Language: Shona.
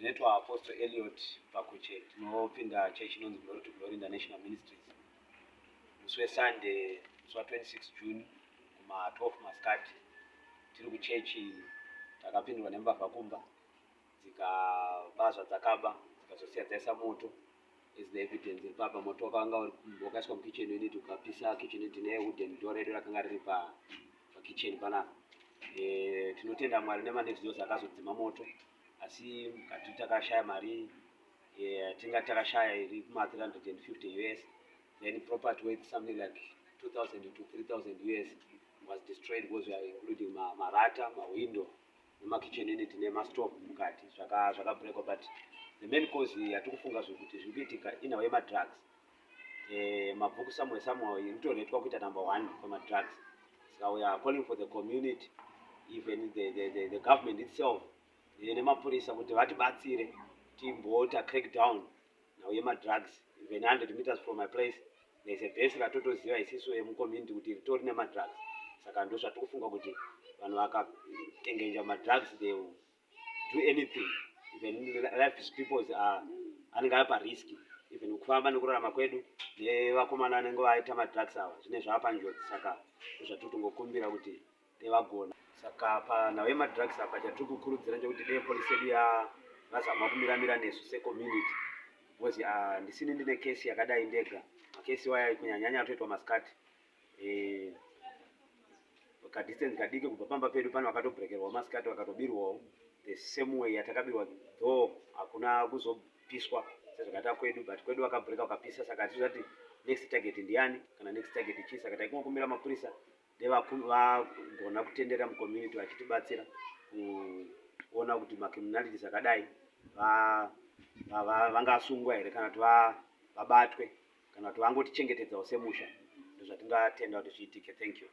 Ndinoitwa Apostle Elliot Pakuche, tinopinda church inonzi Glory to Glory International Ministries. Musi weSunday, musi wa26 June kuma 12 masikati, tiri kuchechi, takapindwa nembavha kumba, dzikaba zvadzakaba, dzikazosiya dzaisa moto. Is the evidence iri papa. Moto wakanga wakaiswa mukitchen unit, ukapisa kitchen unit newooden door redu rakanga riri pakitchen panapa. Tinotenda Mwari nemanext doors akazodzima moto, asi mukati takashaya mari yatinga takashaya iri kuma 350 US. Then property worth something like 2000 to 3000 US was destroyed, because we are including marata, mawindow nemakitchen unit nemastove mukati zvakabrekwa. But the main cause yatiri kufunga zvekuti zviri kuitika inhau yemadrugs. Mabvuku somewhere somewhere iri kutoretwa kuita number one pamadrugs. Saka we are calling for the community, even the government itself nemapurisa, kuti vatibatsire timboita crack down nhau yemadrugs. Even 100 meters from my place there is a base ratotoziva isisu emucommunity kuti ritori nemadrugs. Saka ndo zvatiri kufunga kuti vanhu vakatengenja madrugs, they will do anything. Even life peoples are anenge ari parisk, even kufamba nekurarama kwedu nevakomana vanenge vaita madrugs ava zvine zvava panjodzi. Saka ndozvatiri kutongokumbira kuti devagona. Saka panhau yemadrugs apa, chatiri kukurudzira ndechekuti dei polisi yedu vazama kumiramira nesu secommunity, because ndisini ndine kesi yakadai ndega. Makesi waya kunyanyanya atoitwa masikati, kadistance kadiki kubva pamba pedu pane vakatobrekerwa masikati, vakatobirwawo the same way yatakabirwa, though hakuna kuzopiswa sezvakaita kwedu, but kwedu vakabreka vakapisa. Saka hatizati next target ndiani kana next target chii. Saka taikungokumbira mapurisa vagona kutenderera mucommunity vachitibatsira kuona kuti macriminalities akadai vangasungwa here, kana kuti vabatwe, kana kuti vangotichengetedzawo semusha. Ndozvatingatenda kuti zviitike. Thank you.